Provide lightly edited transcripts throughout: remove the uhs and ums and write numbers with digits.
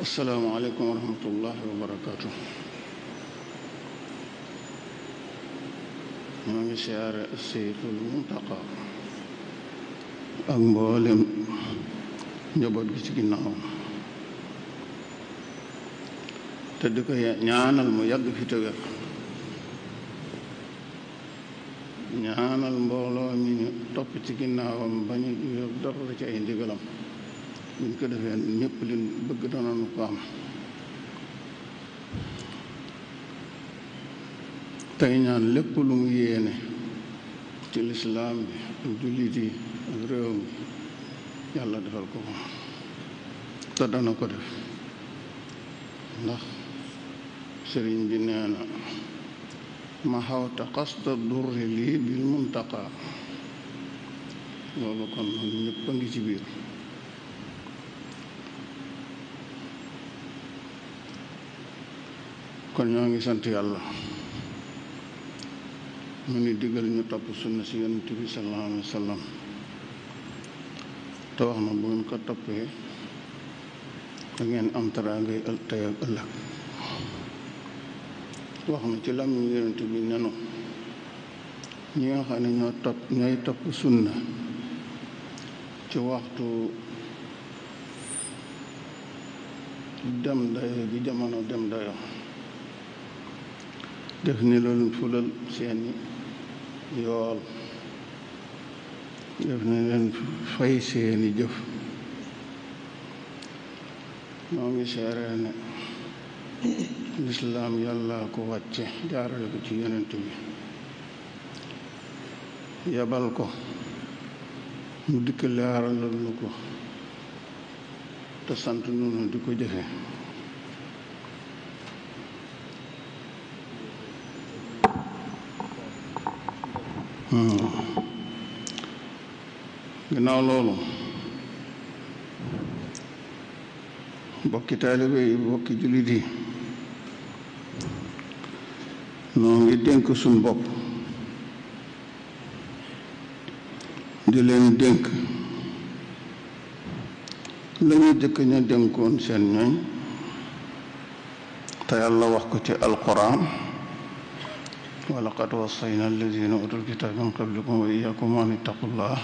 asalaamaaleykum wa rahmatullahi wa barakaatu. ñoo ngi siyaare Seydul Muntaqa ak mboolem njaboot gi ci ginnaaw te di ko ñaanal mu yàgg fi te wér. ñaanal mbooloo mi ñu topp ci ginnaawam ba ñu yor dara ci ay ndigalam. buñ ko defee ñëpp liñ bëgg danañu ko am. tey ñaan lépp lu mu yéene ci lislaam bi ak jullit yi ak réew mi yàlla defal ko ko te dana ko def ndax sëriñ bi nee na ma xawta xasta durri lii bil muntaqa loolu kon ñëpp a ngi ci biir. kon ñoo ngi sant yàlla mu ni digal ñu topp sunna si yonent bi sallallahu alayhi wa sallam te wax na bu ngeen ko toppee da ngeen am teraangay tey ak ëllëg. wax na ci lam yonent bi nenu ñi nga xam ne ñooy topp sunna ci waxtu dem dayo bi jamono dem dayo def ni loolu fulal seeni yool def ni leen fay seeni jëf. ñoo ngi seere ne lislaam yàlla ko wàcce jaarale ko ci yonent bi yabal ko mu dikk leeralal nu ko te sant nunu di ko jëfe. ginnaaw loolu bokki taalibe yi bokki jullit yi noo ngi dénk suñ bopp di leen dénk lañu jëkk ña dénkoon seen ñooñ te yàlla wax ko ci alquran wa laqad wassayna alladina utul kitaab min qablikum wa iyyakum an ittaqullah.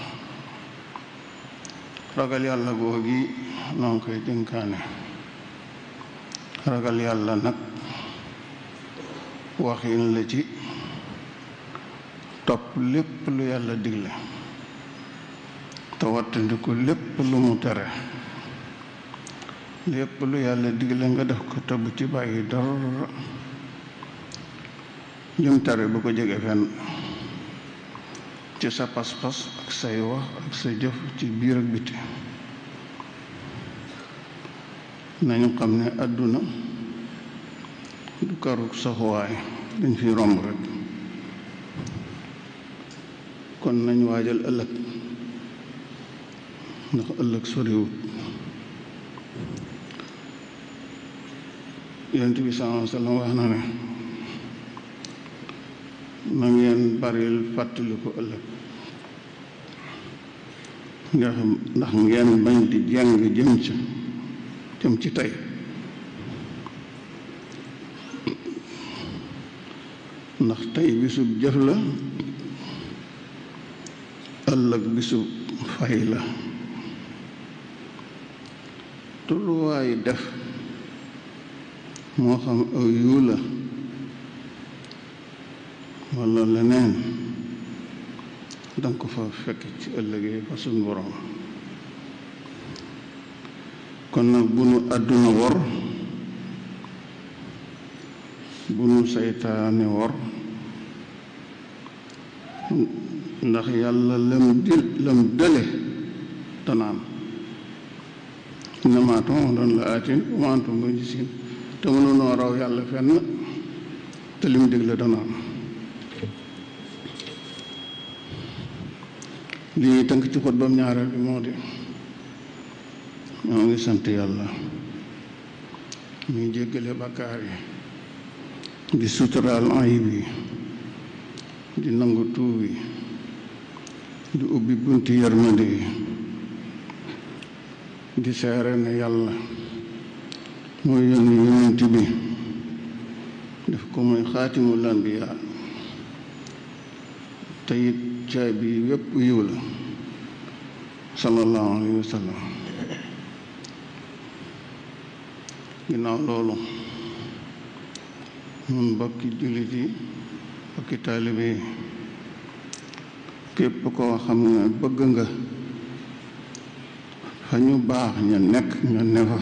ragal yàlla googi noo ngi koy dénkaane. ragal yàlla nag waxin la ci topp lépp lu yàlla digle te wattandiku lépp lu mu tere. lépp lu yàlla digle nga def ko te bu ci bàyyi dara lim tere bu ko jege fenn ci sa pas-pas ak say wax ak sa jëf ci biir ak biti. nañu xam ne àdduna du karuk saxuwaay dañ fi romb rek. kon nañ waajal ëllëg ndax ëllëg soriwut. yonent bi sallallahu alayhi wa sallam wax na ne na ngeen baril fàttaliku ëllëg ndax ngeen bañ di jàng jëm ci tey. ndax tey bisub jëf la ëllëg bisub fay la. tulluwaay def moo xam aw yiw la walla leneen danga ko fa fekk ci ëllëgee fa suñ borom. kon nag bu nu àdduna wor bu nu saytaane wor ndax yàlla lam dële tanaan innamaa tu'aduuna la aatin wa maa antum bi mu'jiziin. te mënunoo raw yàlla fenn te lim digle dana am. li ñuy tënk ci xutbam ñaareel bi moo di ñoo ngi sant yàlla muy jéggale bàkkaar yi di suturaal ayib yi di nangu tuub yi di ubbi bunti yërmande yi di seere ne yàlla mooy yónni yonent bi def ko muy xaatimul anbiyaa te it caabi yépp yiw la sallallahu alayhi wa sallam. ginnaaw loolu ñun bokki jullit yi bokki taalibe yi képp koo xam ne bëgg nga fa ñu baax ña nekk nga ne fa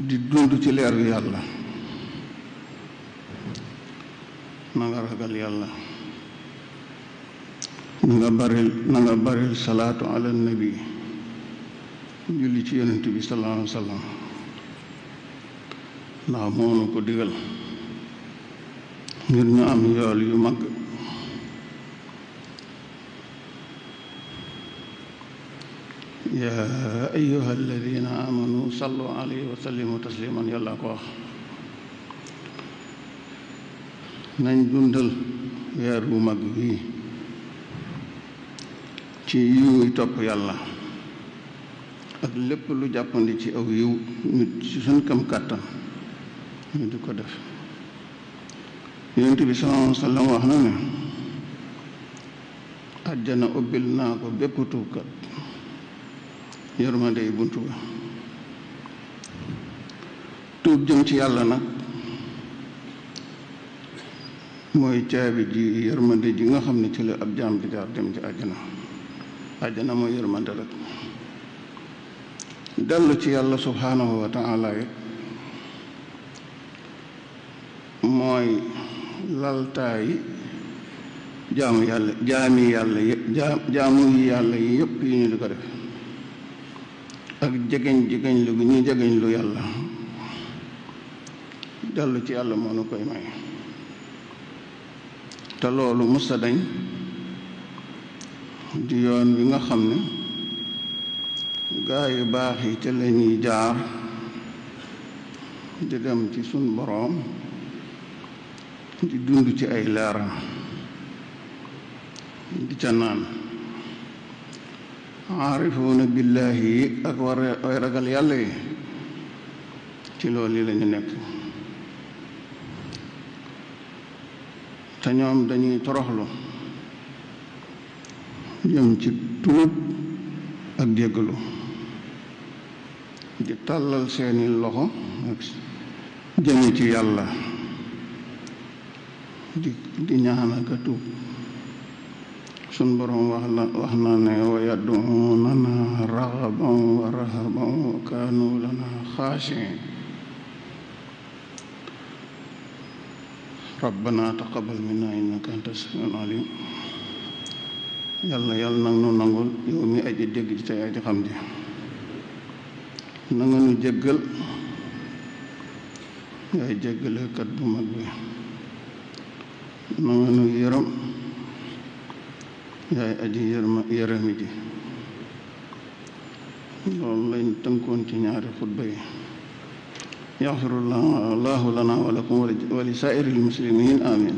di dund ci leeru yàlla na nga ragal yàlla na nga baril salaatu ala nabi julli ci yonent bi sallallahu alayhi wa sallam ndax moonu ko digal ngir ñu am yool yu mag. yaa ayyuha alladina amanu sallu alayhi wa sallimu tasliman yàlla ko wax. nañ dundal weer wu mag wii ci yiw topp yàlla ak lépp lu jàppandi ci aw yiw nit ci suñ kam kàttan ñu di ko def. yonent bi sallallahu alayhi wa sallam wax na ne àjjana ubbil naa ko bépp tuubkat yërmande yi buntu ba. tuub jëm ci yàlla nag mooy caabi ji yërmande ji nga xam ne ci la ab jaam di jaar dem ci àjjana mooy yërmande rek. dellu ci yàlla subhaanahu wa taala it mooy laltaayi jaamu yàlla yi yëpp yi ñu di ko def ak jegeñ lu ñuy jegeñ lu yàlla. dellu ci yàlla moo nu koy may te loolu musta dañ di yoon wi nga xam ne gaa yu baax yi te la ñuy jaar di dem ci sun boroom di dund ci ay leeram di ca naan. aarifuuna billaahi yi ak way ragal yàlla yi ci loolu yi lañu nekk te ñoom dañuy toroxlu jëm ci tuub ak jéggalu di tàllal seeni loxo ak jëme ci yàlla di ñaan ak a tuub. sun borom wax na ne wa yad'uunana raghaban wa rahaban wa kaanu lana xaashiin. rabbana taqabbal minna innaka anta samiul alim. yàlla nag nu nangul yow mi aji dégg ji tey aji xam ji. na nga nu jéggal yaay jéggalekat bu mag bi. na nga nu yërëm yaay aji yërëmi ji. loolu lañ tënkoon ci ñaari xutba yi. yaxfirullahu lana wa lakum wa li saa'iril muslimin amin.